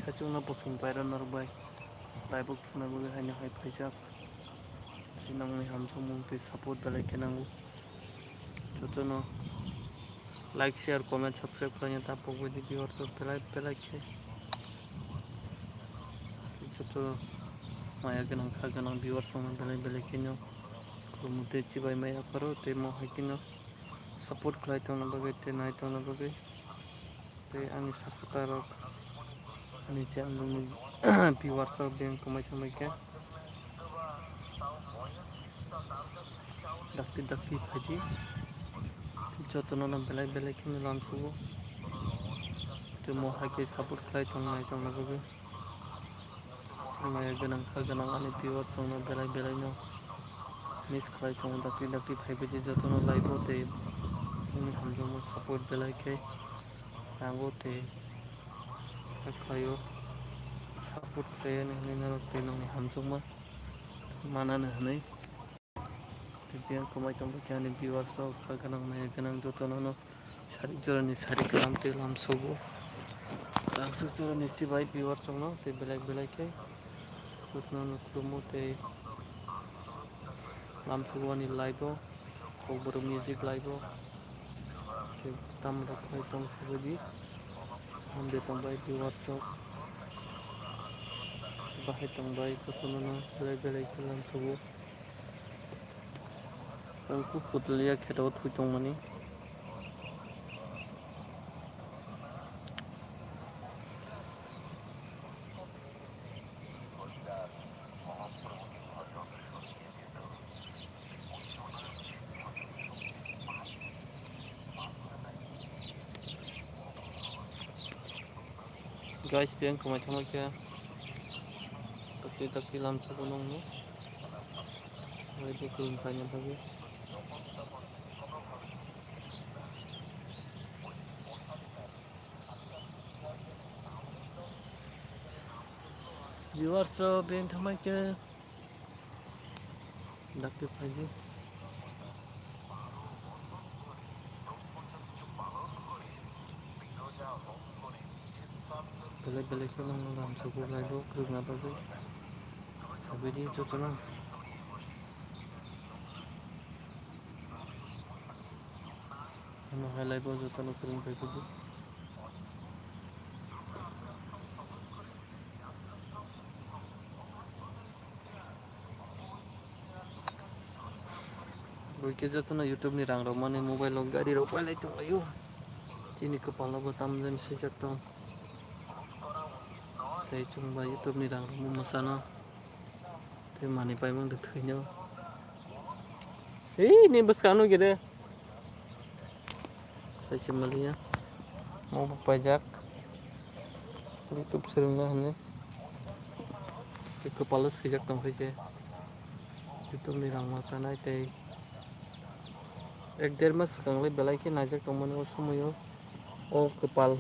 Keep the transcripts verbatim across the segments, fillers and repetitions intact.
Saichung no bosong paira norok bai. Live o khna bagwi haino hai phaijak. Tei nongni hamjakmung tei support belai khe nango. Jotono like, share, comment, subscribe khlaina ta pokbai di viewers rok belai belai khe. Joto maya gwnang kha gwnang viewers rok no belai belai khe no khulumwi tei chibai maya pharo tei mo hai khe no support khlai tongna bagwi tei nai tongna bagwi. Tei ani supporter rok, ani channel ni viewers rok beng kwmai thangbai khe dakti dakti phaidi. Jotono no belai belai kheno lamsugo. Tei mo hai khe support khlai tong nai tongna bagwi. Maya gwnang kha gwnang ani viewers rok no belai belai no miss khlai tongo dakti dakti phaibaidi jotono live o tei ani hamjakma support belai khe. Nango tei khlaio, support khlai ani hwnwi norok tei nongni hamjakma manani hwnwi. Tei biyang kwmai tongba khe ani viewers rok kha gwnang maya gwnang jotono no sarik jorani sarik lam tei lamsugo. Rangchak jorani chibai viewers rokno tei belai belai khe jotono no khulumo tei lamsugo ani live o. Kokborok music live o. Khe tam rok khai tong se bagwi. Hamde tong bai viewers rok. Bahai tong bai jotono no belai belai khe lamsugo. Ang kuk putliya kheto thui tong mani. Guys, biyang kwmai thangma khe takti takti lam sugo nongni. Oide kwrwng kainwi bagwi. Viewers rok beng thangmai khe dakti phaidi. Belai belai khe nongno lamsugo live o kwrwngna bagwi. Sabaidi jotono. Ano hai live o jotono kwrwng phaidi. Bui khe jotono YouTube ni rang rok mani mobile o gari rok pailai tonglaio. Chini kwpal o bo tamjani swijak tong. Tei chwng bai YouTube ni rang rok mwsano. Tei manwi paimang de thwino. Hei, ni bwskang no gede. Sai se maliya. Mo bo paijak. YouTube swrwngna hwnwi. Tei kwpalo swijak tong khe se. YouTube ni rang ma chanai tei ek der mas swkang le belai khe naijak tongmani o somoio. O kwpal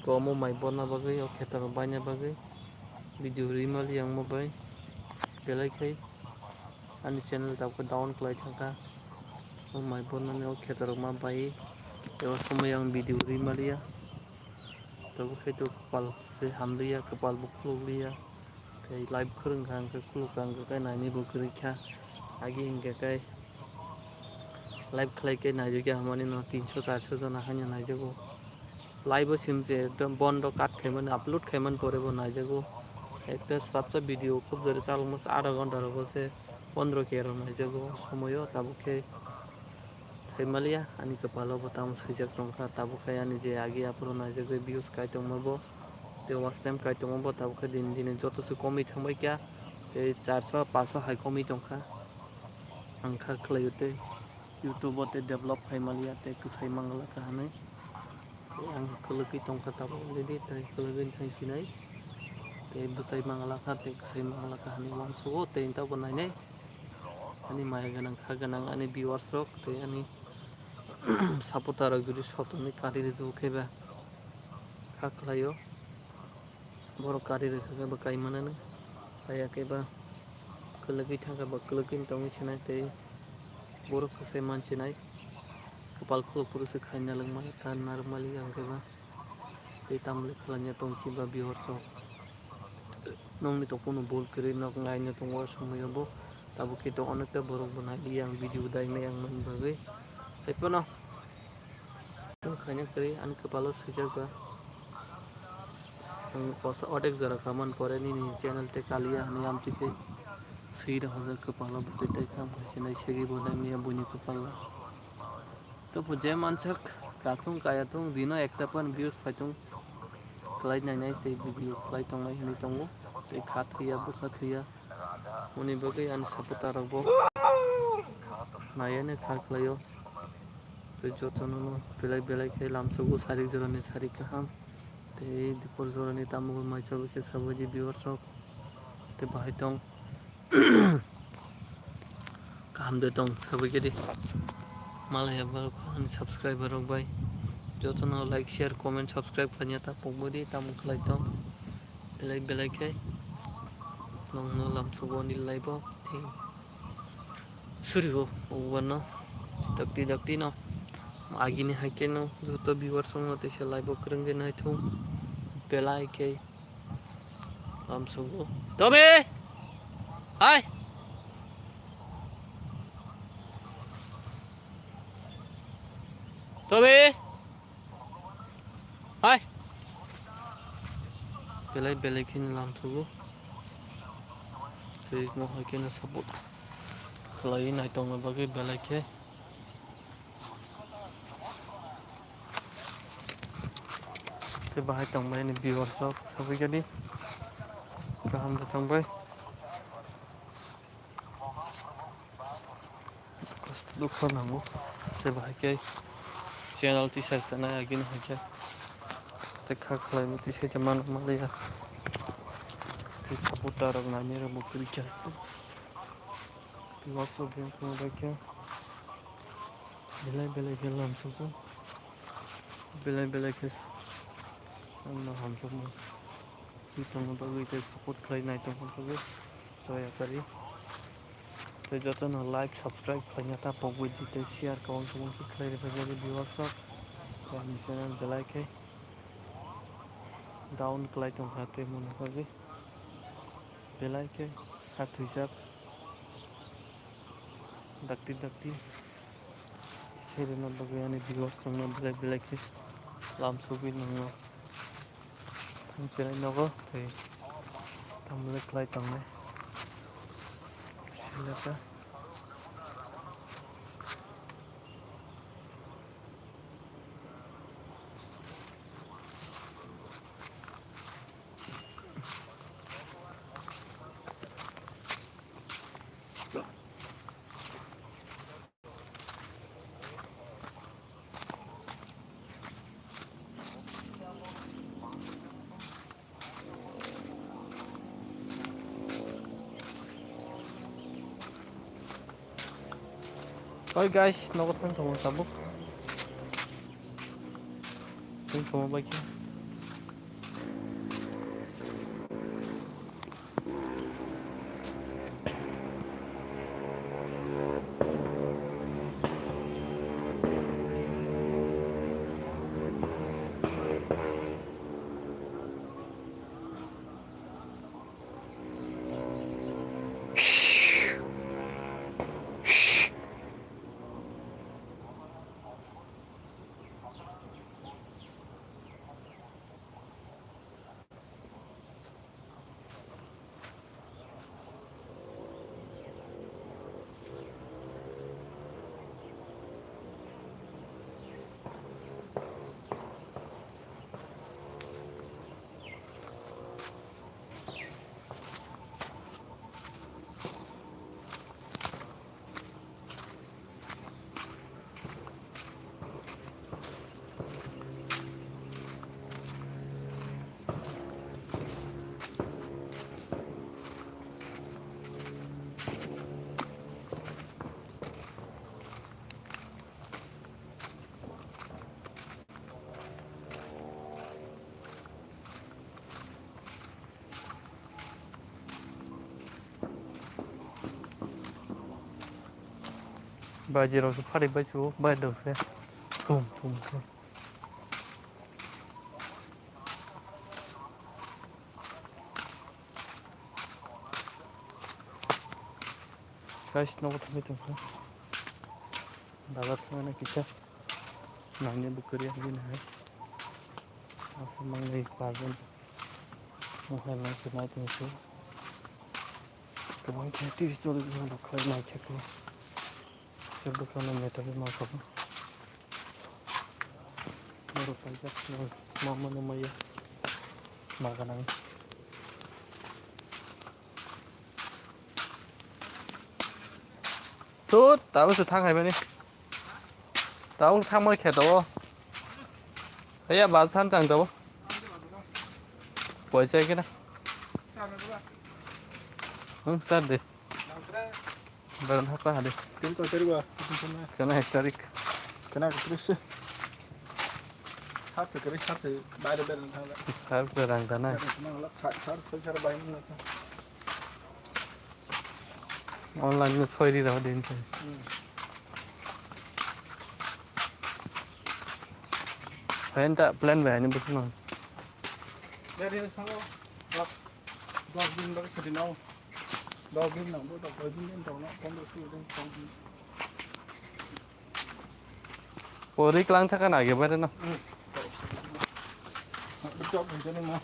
komo mai borna bagwi, o kheto rok baina bagwi video ri maliya wngma bai belai khe. Ani channel tabuk down kwlai thangkha. O mai bornani o kheto rok ma bai. Tei o somoi ang video ri maliya. Tabuk khe to kwpal se hamliya, kwpal bo khulukliya. Tei live khwrwngkha hwnkhe khulukha hwnkhe khe nainwi bo kwrwikha. Agi hwnkhe khe live khlai khe naijak ya hamani no tinso charso jona haino naijago. Live o simi je ekdom bondo cut khaimani, upload khaimani pore bo naijago. Ekta swrapsa video khub jora chalokma se adha ghonta rogo se pondro K rok naijago somoio tabuk khe. Sai maliya ani kwpalo bo tamo swijak tongkha tabuk khe ani je agi aphuru naijagwi views kai tongma bo tei watch time kai tongma bo tabuk khe dini dini joto se komwi thangbai kha tei charso paso hai komwi tongkha. Ang kha khlaio tei YouTube o tei develop khai maliya tei kwsai mangala kha hinwi. Tei ang kwlwgwi tongkha tabuk already, tei kwlwgwi thang sinai. Tei bwsai mangala kha, tei kwsai mangala kha hinwi uansukgo, tei tabuk nainai. Ani maya gwnang, kha gwnang, ani viewers rok, tei ani supporter rok jodi sotoni kari rwjak khe ba kha khlaio. Borok kari rwkha khe bo kai manani, kaya khe ba kwlwgwi thangkha ba kwlwgwi tongwi sinai tei borok kwsai mansinai kwpal khuluk phuru se khaina langmani ta narwkmali ang khe ba. tei tamle khlaiya tong si ba viewers rok. Nokni tongphuru bol kwrwi nok naina tongo o somoio bo. Tabuk khe to onekta borok bo naidi ang video dai maya wngmani bagwi. Haiphano khaina kwrwi ani kwpalo swijak ba. Ang kosa odek jora kaman pore nini channel tei kaliya hinwi amtwi khe swi rwhajak kwpalo bwtwi tei kham khai sinai segwi bo nai maya buini kwpalo. Tobo je mansak kathung kaya thung dino ekta pan views phaitung khlai nainai tei video khlai tongnai hinwi tongo tei kha thwiya bwkha thwiya. Moni bagwi ani supporter rok bo naiya ni kha khlaio. Tei jotono no belai belai khe lamsogo sarik jorani sarik kaham tei dipor jorani tamo bo maichagwi khe sabaidi viewers rok tei bahai tong. Kaham de tong sabaidi malaya borok ani subscriber rok bai jotono like share comment subscribe khlaiya ta pokbodi tamo khlai tong. Belai belai khe nongno lamsogo ani live o tei surigo ubanno dakti dakti no agini hai khe no joto viewers rok no teisa live o kwrwngwi naithok belai khe lamsogo. Tobi! Hai! Tobi! Hai! Belai belai khe lamsogo. Tei mo hai khe no support khlaiwi naitongo bagwi belai khe. Tei bahai tongbai ani viewers rok sabai khe di. Kaham da tongbai. Kosto dukho nango. Tei bahai khe channel tisa sanai agini hai khe. Tei kha khlaimani tisa tei mano manliya. Tei supporter rok nani rok bo kwrwi khe aswk. Tei wansuk bini tongwi bai khe. Belai belai khe lamsogo. Belai belai khe ano hamjakma. Tongna bagwi tei support khlai nai tongna bagwi chaya kari. Tei jotono like, subscribe khlaina ta pogwi di tei share kwbang kwbang khe khlai rwbaijagwi viewers rok. Ani channel belai khe down khlai tongkha tei moni bagwi belai khe kha thwijak. Dakti dakti serena bagwi ani viewers rokno belai belai khe lamsogwi nangno. Thanchirai nogo tei tamle khlai tongnai. Seleka. Oi guys, nogo thang tongo tabuk. Thang tongo bai khe. Baji rok se phari bai se o bai rok se thum thum khe. Guys, nogo thangwi tongkha. Bazar thangna kisa. Nangni bwkari agini hai. Aswk mangnai bazar. Mohai mangsa nai tongkha. Kwbang khe T V choli rok khlai nai khe khe. Sir bwkhano meter ma kabo. Borok paijak mama no maya. Maganang. Tut, tabuk se thang hai mani. Tabuk thang moi khe to. Haya ba san chang to. Poisa kena. Hmm, sar de. Beran hakla hadi. Tini kau tarik ba? Kena ek tarik. Kena ek tarik sih. Sar se kiri sar se bayar beran thang. Sar beran thang na. Sar sar sar bayar mana? Online no choi ri rw din. Hmm. Fan ta plan bai ni busu no. Dari salo. Dos din bagwi chhuti nao. Dos din nang bo, dos din din tong nao, pondro solo din tong. Pori klang thaka na ge bare no. Hmm. Chok hwnkhe nang ma.